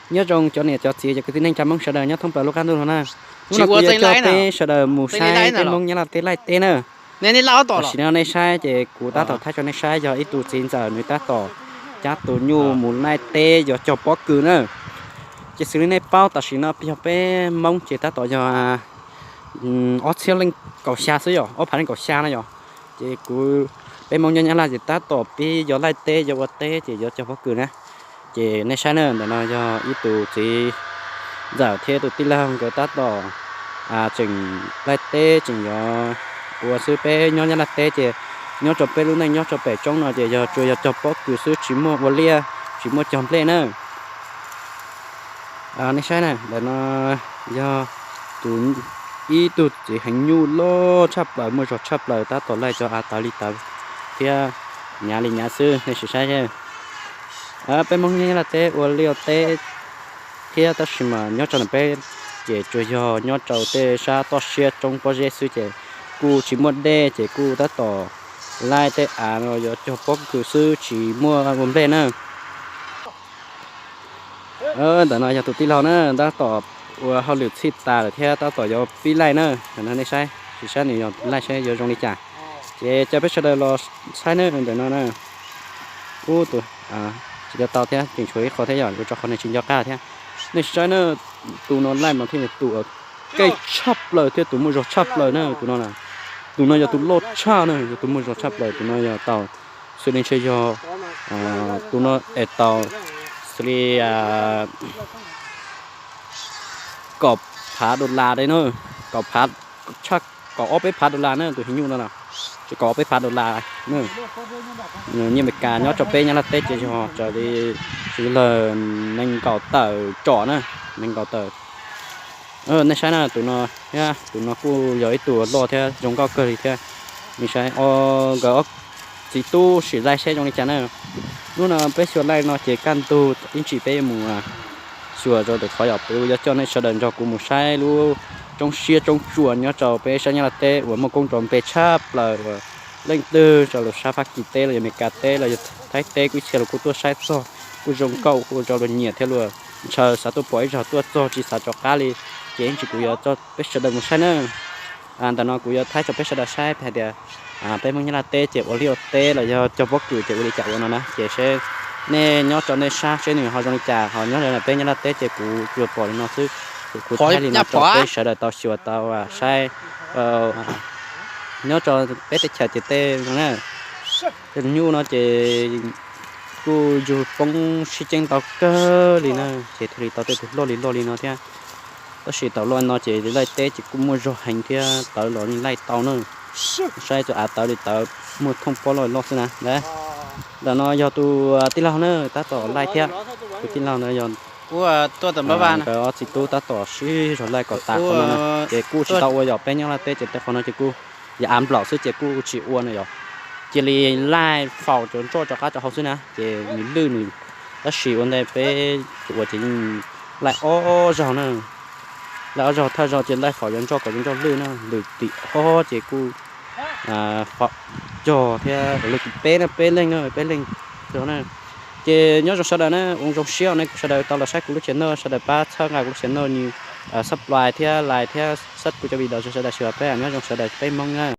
Nyob zoo cov niam cov txiv cov kwv tij neej tsa Hmoob sawv daws nyob thoob plaws lub qab ntuj no na. Hnub no kuv yuav coj peb sawv daws mus saib peb Hmoob nyob laj teb laij teb na. Tam sim no nej saib ces kuv tab tom thaij rau nej saib yog ib tug txiv ntxawm nws tab tom cab tus nyuj mus laij teb yuav cog pob kws na. Ces xws li nej paub tam sim no yog peb Hmoob ces tab tom yog ob txhiab leej kaum xya xwb yom, ob phav leej kaum xya na yom. Ces kuv, peb Hmoob nyob Nyab Laj ces tab tom pib yuav laij teb yuav ua teb ces yuav cog pob kws na. Ces nej saib na, ntawm no yog ib tus txiv ntxawm thiab tus tij laug nkawd tab tom tseem laij teb tseem yuav ua xwb. Peb nyob Nyab Laj teb ces nyob rau peb lub neej nyob rau pem roob no ces yog tsuas yog cog pob kws xwb tsis muaj ua liaj tsis muaj cog nplej na. Nej saib na, ntawm no yog tus, ib tug txiv heev nyuj loj tshaj plaws muaj zog tshaj plaws tab tom laij cov av tawv li tawv thiab nyav li nyav xwb nej sim saib. Peb Hmoob nyob Nyab Laj teb ua liaj ua teb thiab tab sis mas nyob rau ntawm peb ces tsuas yog nyob rau tej sab toj siab roob pob zeb xwb ces kuj tsis muaj dej ces kuj tab tom laij tej av no yuav cog pob kws xwb tsis muaj ua nplej na. Ntawm no yog tus tij laug na, tab tom ua hauj lwm txhij tas lawm thiab tab tom yuav pib laij na. Ntawm no nej saib, sim saib nws yog laij saib yuav zoo li cas. Ces caw peb sawv daws los saib na ntawm no na. Ub, tus tsis tau tau thiab, tseem tshuav ib qho thiab yom, ua rau qhov nws tsis nco qab thiab. Nej saib na, tus no laij mas thiaj yog tus keej tshaj plaws thiab tus muaj zog tshaj plaws na, tus no na. Tus no yog tus loj tshaj na, yog tus muaj zog tshaj plaws, tus no yog tau, xws li ntshe yog, tus no es tau xws li kaum phav dollar dai na, kaum phav, tshaj kaum ob peb phav dollar na, tus heev nyuj no na, tsis kaum ob peb phav dollar na. Nyiaj Amelikas nyob rau peb Nyab Laj teb ces yog raws li lawm nees nkaum tawm tsom na, nees nkaum tawm. Nej saib na, tus no thiab tus no kuj yog ib tug loj thiab zoo nkauj kawg li thiab. Nej saib, nkawd ob txiv tub sim laij saib zoo li cas na. Hnub no peb xyuas laij no ces kaj ntug ib ntsis peb yuav mus xyuas rau ntawm qhov yom, peb yuav coj nej sawv daws nrog kuv mus saib lub roob siab roob tsuas nyob rau peb sab Nyab Laj teb uas muaj koob nrov npe tshaj plaws uas leej twg rau lawv sab Fab Kis teb los yog Amelikas teb los yog Thaib teb kuj ib txhia los kuj tuaj saib txog, kuj zoo nkauj ua rau luag nyiam thiab luag ntshaw xav tuaj pom ib zaug tuaj txog tsis xav rov qab li. Ces ib ntsis kuv yuav coj peb sawv daws mus saib na. Ntawm no kuv yuav thaij rau peb sawv daws saib hais tias peb Hmoob Nyab Laj teb ces ua liaj ua teb los yog cog pob kws ces ua li cas ua no na, ces seb nej nyob rau nej sab seb nws ho zoo li cas, ho nyob rau peb Nyab Laj teb ces kuv tsuas pom li no xwb. Kuv thaij li no rau peb sawv daws tau xyuas tau saib. Nyob rau peb teb chaws ces tej no na, tej nyuj no ces kuj yug poob sib ceeb ntau kawg li na, ces thiaj li tau tej tus loj li loj li no thiab. Tab sis thaum loj no ces laij teb ces kuj muaj zog heev thiab tawv los yeej laij tau na. Saib tus av tawv li tawv, muaj thooj pob loj loj xwb na. Ntawm no yog tus tij laug na, tab tom laij thiab. Tus tij laug ntawd yog nkawd ob txiv tub tab tom sib zog laij kom tas qhov no na. Ces kuj tsis tau ua yom, peb nyob Nyab Laj teb ces tej qhov no ces kuj yog av nplaum xwb ces kuj tsis ua na yom. Cia li laij faus cov nroj rov qab rau hauv xwb na, ces nws lwj nws, tab sis ua ntej peb ua ces yeej laij ob zaug na. Laij ob zaug, thawj zaug ces laij faus cov nroj kom cov nroj lwj na, lwm tim ob ces kuj faus cog thiab, lwm tim peb na, peb leeg na, peb leeg na. Ces nyob zoo sawv daws na, ua zoo siab nej sawv daws tau los saib kuv lub channel, sawv daws pab txhawb nqa kuv lub channel, subscribe thiab like thiab sub kuv cov video, sawv daws sawv daws nyob zoo sawv daws peb Hmoob na.